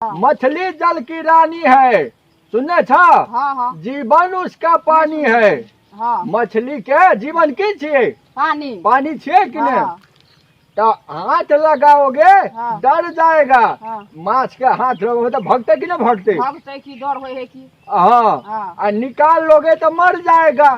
मछली जल की रानी है, सुनने छ? हाँ हाँ। जीवन उसका पानी है। हाँ। मछली के जीवन की छियै? पानी। पानी छियै कि नहीं? हाँ। तो हाथ लगाओगे हाँ। डर जाएगा। हाँ। माछ के हाथ लगोगे तो भगते कि नहीं भगते? भगते की, डर होय है की। हाँ। हाँ। आ निकाल लोगे तो मर जाएगा।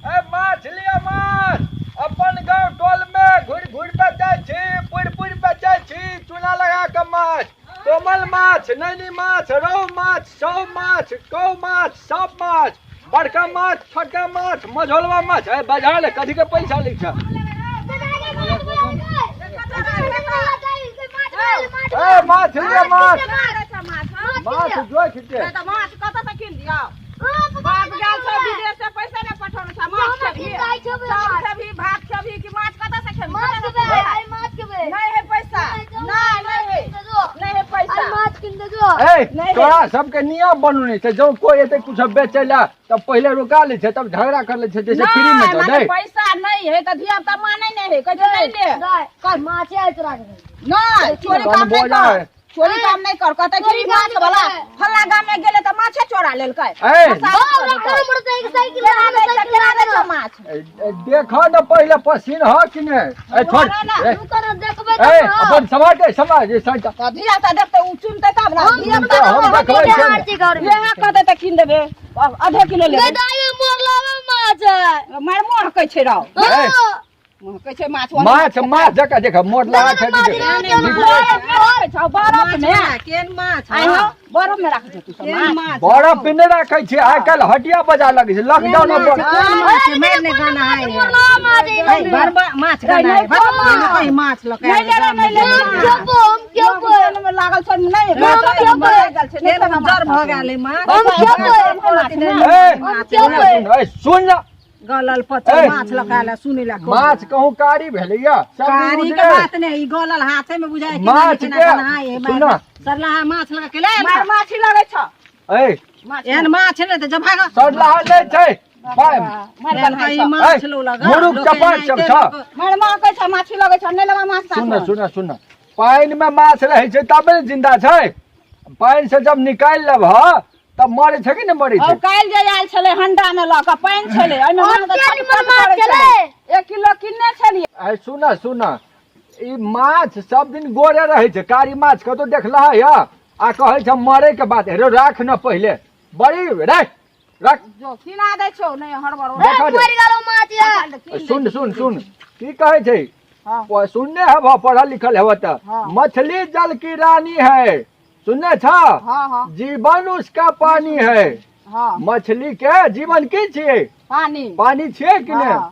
ए माछ लिया माछ, अपन गांव टोल में घुरि घुरि बेचै छी, पुरि पुरि बेचै छी, चूना लगा के माछ, कोमल माछ, नैनी माछ, रहु माछ, सौ माछ, कौ माछ, सब माछ, बड़का माछ, छोटका माछ, मझोलवा माछ। ए बाजार ले कथी के पैसा लै छ? ए माछ लिया माछ, माछ जोख के। तऽ माछ कतऽ से कीन दियौ? बाप गेल छौ विदेश से, पैसा नहि पठौने छ, माछ खेबही, चाउर खेबही, भात खेबही कि माछ कतऽ से खेबही? नहि है पैसा, नहि, नहि है, नहि है पैसा। ए तोरा सबके नियम बनौने छै, जँ कोइ एतै कुछ बेचै लए तब पहिले रोका लै छै, तब झगड़ा कर लै छै, जैसे फ्री में नहि, दऽ माने दे। पैसा नहि है तऽ धिया पुता मानै नहि है, कहै छै नहि ले। नहि, चोरी काम नहि कर, चोरी काम नहि कर। कहतै कि माछ वाला फल्ला गाम में गेलै तऽ माछे चोरा लेलकै। ए केना दै छै, केना दै छै माछ? देखो न पहिले पसीन ह कि नहि। ए छोड़, ए, ए अपन समाज दे, समाज जे सैंता। तऽ धिया पुता देखतै, ओ चुनतै तब ने धिया पुता। हम देखबै छै ने। लेहा कहतै तऽ कीन देबै, आधे किलो लेबै। मार मोह कहै छै रौ, ए, मोह कहै छै माछ। माछ माछ जका देख, मोट लगा छै कि देख। बरफ में केन माछ? आइ हौ, बरफ में राखै छै तू सब माछ? बरफ में नहि राखै छै, आइ काल्हि हटिया बजार लगै छै लॉकडाउन में। कोन माछ मारने गाना है? माछ गाना है, कहीं माछ लऽ नहि ले, नहि ले। में लागल छै, नहि गेल छै, नहि। जर भऽ गेल माछ। ए सुन, ए सुन न। गलल पचल ए। माछ लऽ के आयल, सुनै ला। माछ कहूँ कारी भेलैया सब दिन कारी के उजरे। बात नहि, ई गलल हाथे में बुझाय माछ के सुन न। सरलाहा माछ लऽ के ले। मार माछी लगै छ। ए माछ एहन माछ नहि तऽ जब भाग। सरलाहा नहि छै बाय। मार एहन बन्हाइ ई छ। माछ लो लगा मुरुख लोक चपाट एनाहिते सब छ। लोक- मार माँ कहै छ माछी लगै छ, नहि लगा माछ। सुन न, सुन न, सुन न। पानि में माछ रहै छै तबे ने जिंदा छै। पानि से जब निकालि लेबह तब मरै छै कि नहि मरै और छै? काल्हि जे आयल छलै हंडा में लऽ कऽ, पानि छलै ओहिमे, माछ तऽ छटपट करै छलै। 1 किलो किनने छलियै। आइ सुन सुन, ई माछ सब दिन गोरे रहै छै, कारी माछ कतौ देखलह या? आ कहै छै मरे के बात। हेरो राख न पहिले, बड़ी राख राख। जो किना दै छौ, नहि हड़बड़। देखा दे। सुन सुन सुन, की कहै छै? हाँ। सुनने हेबह, पढ़ल लिखल हेबह तऽ। हाँ। मछली जल की रानी है, सुनने छ? हाँ हाँ। जीवन उसका पानी है। हाँ। मछली के जीवन की छियै? पानी। पानी छियै कि नहि? हाँ।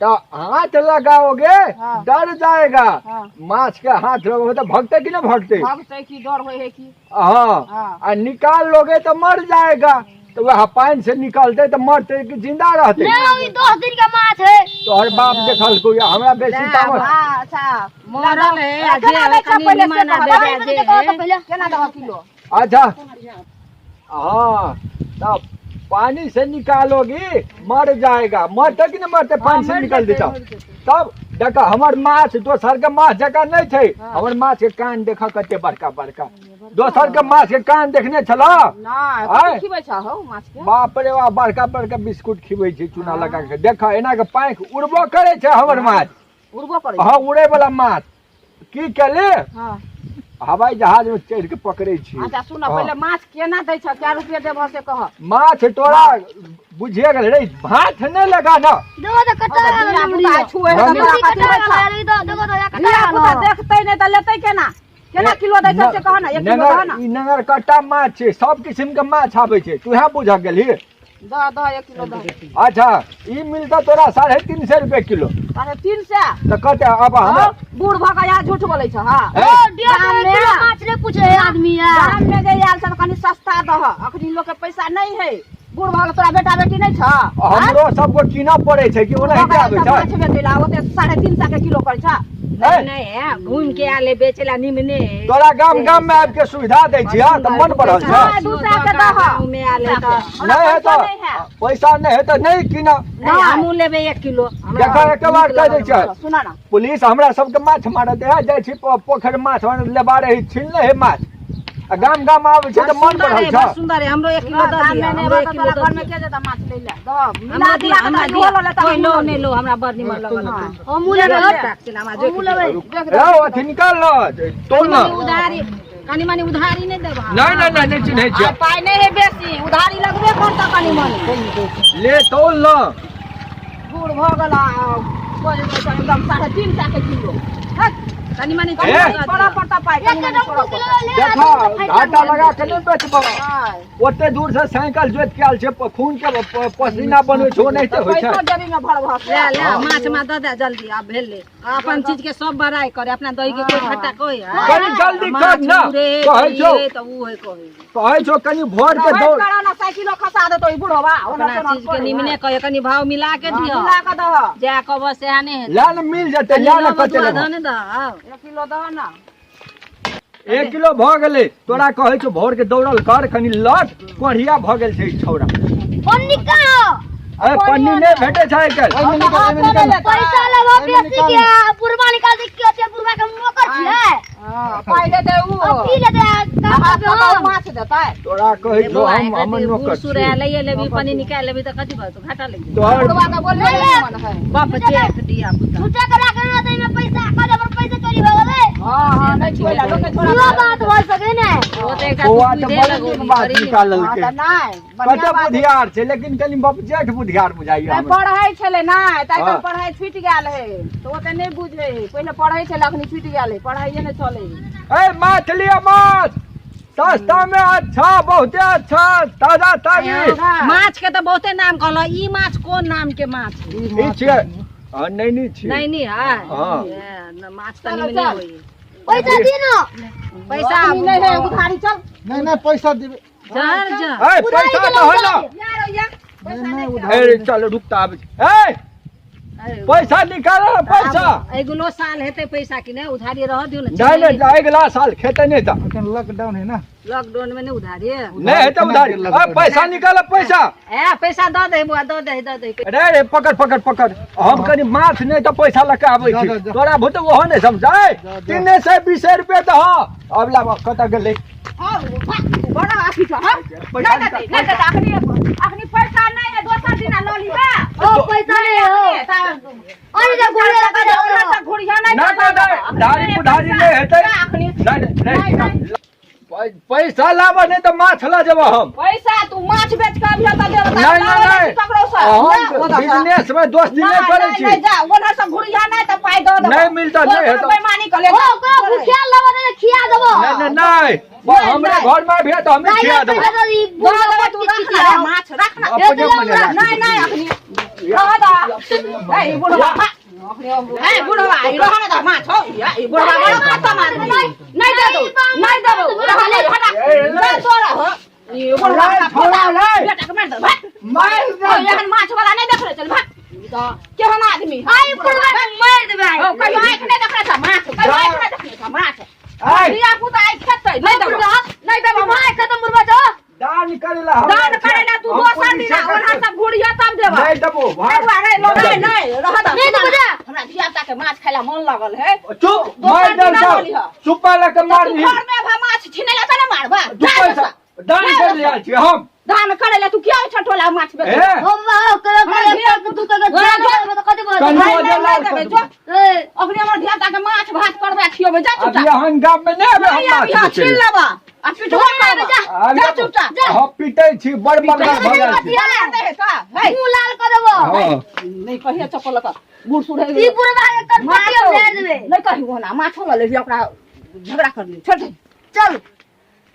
तो हाथ लगाओगे हाँ। डर जाएगा। हाँ। माछ के हाथ लगोगे तो भगते कि नहीं भगते? भगतै की, डर होय है की। हाँ। हाँ। आ निकाल लोगे तो मर जाएगा। तो वह पानी से निकलते तो मरते कि जिंदा रहते? 10 दिन का माछ है। तोहर बाप देखल को हमरा बेसी तामस। अच्छा। मरल है आ जे केना दै छ कनि पहिले से निमन कहऽ। बेजा जे है। पहले केना दह किलो? अच्छा हाँ, तब पानी से निकालोगी मर जाएगा। मरते कि नहीं मरते? पानी से निकल देता तब देखा, हमर माछ दोसर के माछ जकाँ नहीं छै। हमर माछ के कान देख कते बड़का बड़का। दोसर के माछ के कान देखने छल? नहि। आँय? कथी खिबै छ हौ माछ के? बाप रे बाप, बड़का बड़का बिस्कुट खिबै छै चूना लगा के। देख, एना के पाँखि उड़बो करै छै हमर माछ। उड़बो करै? हाँ, उड़े वाला माछ। की केले? हाँ। हवाई जहाज में चढ़ के पकड़े छी। अच्छा सुन। हाँ। पहिले माछ केना दै छ, कै रुपया देबह से कह। माछ तोरा बुझिए गेल रे, हाथ नहि लगा न। देखो तो कट्टा धिया पुता छुए है तऽ तोरा कथी होइ छ? देखो तो धिया कट्टा। पुता देखतै नहि तऽ लेतै केना? केना किलो दै छ से कह ने, 1 किलो दह ने। ई नगर कट्टा माछ छै, सब किसिम के माछ आबै छै, तू बुझ गेलही। दह दह, 1 किलो दह। अच्छा, ई मिलता तोरा 350 रुपए किलो। 350? तऽ कते अब हमरा बूढ़ भऽ कऽ यहाँ झूठ बोलै छ? हाँ। ए, 150 किलो माछ नहीं पूछे है आदमी यार। गाम में जे आयल छ तऽ कनि सस्ता दह, अखनी लोक के पैसा नहि है। बूढ़ भऽ गेल, तोरा बेटा बेटी नहि छ? हमरो सबको कीनऽ पड़ै छै कि ओनाहिते आबै छै? माछ बेचै ला ओते 350 के किलो करै छ? नहीं नहीं है घूम के आले बेचे ला निमने तोरा गाम गाम में आबि के सुविधा दै छियै तऽ मन बढ़ल छै। हाँ, दूसरा के दह। गाँव में आले तऽ नहि है तऽ पैसा नहि है तऽ नहि कीन। नहीं, हमहूँ लेबै 1 किलो। हमरा देखऽ एक बार कहि दै छै सुना ना। पुलिस हमरा सबके माछ मारत है, जाइ छी पोखरि माछ लेबा रही, छीन लै है माछ। आ गाम गाम आबै छै तऽ मन सुंदर बढ़ल है, छै। बड़ सुंदर है, हमरो 1 किलो दऽ गाम दिअ, में नहि हमरो रहत 1 किलो तोरा दऽ घर में दिअ। के जेतऽ माछ लै लए? दह, मिला हमरा दिअ, जुला कऽ हमरा तऽ दिअ। इहो लऽ लेता, कोई हमहूँ लो लऽ नहि लेब। लो, हमरा बड़ निमन लगल। हमहूँ लेबै। हमहूँ लेबै। रौ, अथी निकाल न, तोल न। उधारी कनी मनी उधारी नहि देबह? नहि नहि नहि नहि चिन्है छियै। आ पाइ नहि है बेसी, उधारी लगबे करतऽ कनी मनी। ले तोल न। बूढ़ भऽ गेल आ एकदम 350 के किलो। हट, कनी मनी ए। पड़ऽ पड़तऽ पाइ, कनी मनी पड़ऽ पड़तऽ। देखा, घाटा लगा के नहि बेचबह। नहि। ओते दूर से साइकिल जोति के आयल छै, खून के पसीना बनबै छै, ओनाहिते होइ छै। पैसो जेबी में भरबह से। ले ले माछ मा दऽ दे जल्दी, आब भेलै। अपन चीज के सब बड़ाई करे, अपना दही के कोई खट्टा कोई है। कनी जल्दी कर ना, कहै छौ। तऽ ऊ है कहै। कहै छौ कनी भोर के रहैत दौड़। करा ना, साइकिलो खसा देतौ ई बुढ़वा। ओना अपना सोना चीज के निमने कहे, कनी भाव मिला के हाँ, दिअ। मिला कऽ दह। जा कहबह सएह नहि हेतै। लए ने मिल जेतै, लए ने कते लेबह। ने दह। 1 किलो दह ना। 1 किलो भऽ गेलै। तोरा कहै छौ भोर के दौड़ल कर, कनी लट कोढ़िया भऽ गेल छै ई छौड़ा। पन्नी कहाँ? अरे पन्नी नहि भेटै छै आइ काल्हि। पैसा लेबो बेसी के आ बुढ़वा निकाल दे के छै, बुढ़वा के नौकर छियै। हाँ, पाइ देतै ऊ। अब की लेतै आ काम हाथ करबै कऽ हम। माछ देतै। तोरा कहै छौ बौआ, हम हमर बूढ़ नौकर सूढ़ छियै। है, लैए लेबही, पन्नी निकालि लेबही तऽ कथी भऽ जेतौ? घाटा लागि जेतौ। तोहर बुढ़वा के बोलले नहि मन है। बाप जेठ दिया पुता। झूठा के राखने रहतै एहिमे पैसा, कहले हमर पैसा चोरी भऽ गेलै। हाँ हाँ, नहि छोड़ि लोक के छोड़ा। इहो बात भऽ सकै ने। ओ तऽ एकटा बौआ तू तऽ बुझे बड़ लगौली, नीक बात बड़ी नीक। निकाललकै। हाँ, तऽ नहि, बढ़िआँ कते बात। बुधियार छै, लेकिन कनी बपजेठ बुधियार बुझाइया नहि हमरा। पढ़ै छलै नहि तऽ आइ हाँ। काल्हि पढ़ाइ छुटि गेल है तऽ ओते नहि बुझै है। पहिले पढ़ै छलै, अखनी छुटि गेल है, पढ़ाइए नहि चलै है। ए माछ लिअ, माछ सस्ता में अच्छा, बहुते अच्छा, ताजा ताजी। माछ के तऽ बहुते नाम कहलह, ई माछ कोन नाम के माछ है? ई छियै, हाँ, नैनी छियै। नैनी है? हाँ। ए, न, माछ तऽ चलो, निमने चल। होइ है। पैसा दिअ ना। पैसा अखनी नहि है उधारी, चल। नहीं नहीं, पैसा देबे। जर जर। ए पैसा दह ना। यार या पैसा नहीं, नहि उधारी ए चल रुक तऽ आबै छी। ए पैसा निकाल पैसा। अगिलो साल हेतै पैसा कि नहि? उधारी रह दियौ ने। नहि नहि, अगिला साल खेतै नहि तऽ। अखन लॉकडाउन है ना। लॉकडाउन में नहि उधारी? नहि हेतै उधारी। ए पैसा निकाल पैसा। ए पैसा दऽ दे बुआ, दऽ दे, दऽ दे। रे रे पकड़ पकड़ पकड़, हम कनी माछ नहि तऽ पैसा लऽ के आबै जा, छी। जा, जा। तोरा भूत ओहो नहि समझाय। जा, जा। 320 रुपए दह। अब लाब, कतऽ गेलै? हाँ, बड़ा अथी छौ, हाँ? पैसा नहि देतै, नहि देतै, अखनी अखनी पैसा नहि है, दोसर दिना लऽ लिहे। ओ पैसा नहि हो। अरे जे घुरे लगा दे। ओना तऽ घुरिया नहि नहि, देतै। नहि, दाढ़ी पुढ़ारी नहि हेतै। अखनी नहि नहि नहि, पैसा लाबऽ नहि तऽ माछ लऽ जेबऽ हम। पैसा तू माछ बेच कऽ अभियो तऽ देबऽ। नहि नहि नहि, ककरो सँ हम बिजनेस में दोस्ती नहि करै छी। नहि जा, ओनहर सँ घुरिया नहि तऽ पाइ दऽ देबऽ। नहि मिलतऽ, नहि हेतऽ। बेईमानी कऽ ले। ओ ओकरा भुखिया लेबऽ दे, खिया देबो। नहि नहि नहि, हमरे घर में अभिये तऽ हमे खिया देबो। पैसा दऽ दी, दऽ बुढ़वा देबऽ, तू पच्चीस रख ना रे माछ, रख ना। अपने मने राख। नहि नहि, अखनी रह दऽ। ए, ई बुढ़वा, ए बुढ़वा, ई रह ना दऽ माछ हौ। ई बुढ़वा बड़ा खतम आदमी। नहि दे दो, नहि देबो, रह दे, हटा। जा तोरा हो। ई बुढ़वा रे, छोड़ा रे। बेटा के मारि दे, भाग। मारि ओ, दे। एहन माछ वाला नहि देखले चल, भाग। ई तऽ केहन आदमी है। आई बुढ़वा के मारि देबै। हौ, कहियो आँखि नहि देखले छ माछ, कहियो आँखि नहि देखले छ माछ। ऐ, धिया पुता आइ खेतै, नहि देबो, नहि देबो। मार खतम बुढ़वा छौ। दान करै ला हम दान करै ला तू हम दोसर पुलिस दिना के- ओना सब घुरिया तब देबो। नहि देबो। नहि भाग। बुआ रे, लो, नहि नहि, रह दऽ। नहि देबो जा। हमरा धिया पुता के माछ खाय ला मन लगल है। चुप, दोसर मारि दिना दे लऽ लिहऽ। चुप्पा लऽ के तू मारली। घर में भा माछ छिनै ला तऽ नहि मारबा? तू जा पैसा एतऽ। दान करै ला आयल छियै हम। दान करै ला तू किया ओहिठाम टोला माछ बेचै? ए हो बाबा, हो करो करो, तू करो तऽ कथी बोलत? कन्नो नहि, जे नहि, लाल नहि देबै, कऽ जो। देबो। ए, अखनी हमर धिया पुता के माछ भात करबै खियेबै, जा अभी चुपचाप। एहन गाम में नहि आबे नहि हम अभी माछ हाँ, बेचै छीन लए। लेबा आ पिटबो नहि आबे, करबा। जा। आबे जा चुपचाप। हम पिटै छी, बड़ मंगल भऽ गेल छी। मार दे का हे। मुँह लाल कऽ देबो। हँ। नहि कहिए चप्पल लऽ कऽ बूढ़ सूढ़ है। ई बुढ़वा के कनपट्टी हम भेज देबै। नहि कही ओना माछो लऽ लेबही, ओकरा झगड़ा कर ली, छोड़ दे। चल।